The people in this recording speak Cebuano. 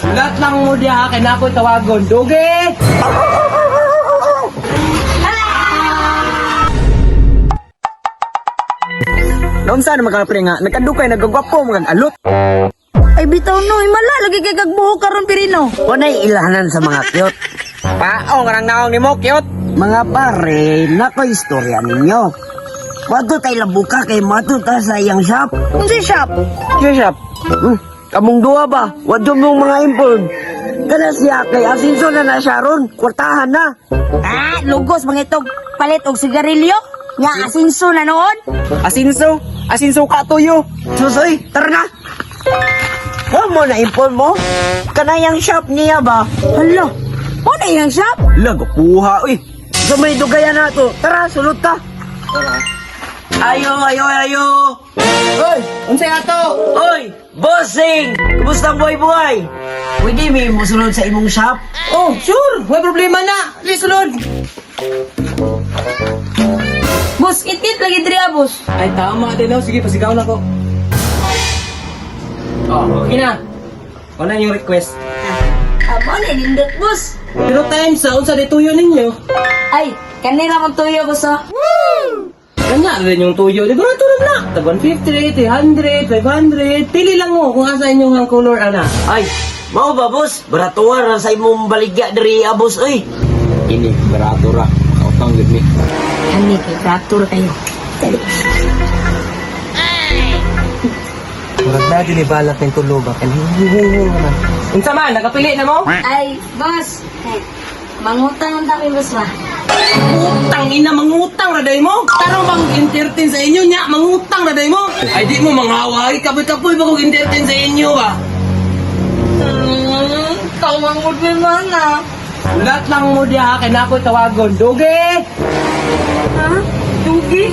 Lahat lang mo diha kay na ako'y tawagon. Dugi! Naunsa naman ka pre nga, nagkadukay nagagwapo mga alot. Ay bitaw no, himala lagi kay kagbuhok karon Pirino. Wanay ilahanan sa mga cute. Paong rang naong nimo, cute. Mga pare, nako istorya ninyo. Wato tay labuka kay mato ta sa iyang shop. Unsa shop? Siya shop. Kamong duha ba? Wadto mong mga impon. Kana siya kay asinso na na siya ron. Kwartahan na. Ah, lugos mga itog palit og sigarilyo. Nya asinso na noon. Asinso, asinso ka tuyo. Susoy, tara na. Wa mo na impon mo. Kanayang shop niya ba? Hala. Mo na iyang shop? Lagapuha, uy. Sa may dugayan na to. Tara, sulod ta. Ayo, ayo, ayo. Oy, unsay ato? Oy, bossing! Kumusta ang buhay-buhay? Pwede may musulod sa imong shop? Oh, sure. May problema na. Lisulod. Boss, itit lagi diri ah, boss. Ay, tama din oh. Sige, pasigaw na ko. Oh, okay na. Wala yung request. Ah, mo na nindot, boss. Pero time sa unsa di tuyo ninyo. Ay, kanila man tuyo boss oh. Kanya rin yung tuyo. Di ba tulad na? Tag 150, 300, 500. Pili lang mo kung asa inyong ang color ana. Ay, mao ba boss? Baratuan ra sa imong baligya diri ah, boss oy. Ini, barato ra. Kautang gud ni. Kani kay raptor kayo. Murag na din balak ng tulo ba? Naman. Unsa man, nakapili na mo? Ay, boss. Ay, mangutang ang dami boss ba? Utang ina, mangutang ra day mo. Tarong bang entertain sa inyo nya, mangutang ra day mo. Ay di mo manghaway, kapoy-kapoy ba kog entertain sa inyo ba? Tawang mo din man ah. Lahat lang mo diha kay na ako'y tawagon. Dugi! Ha? Dugi?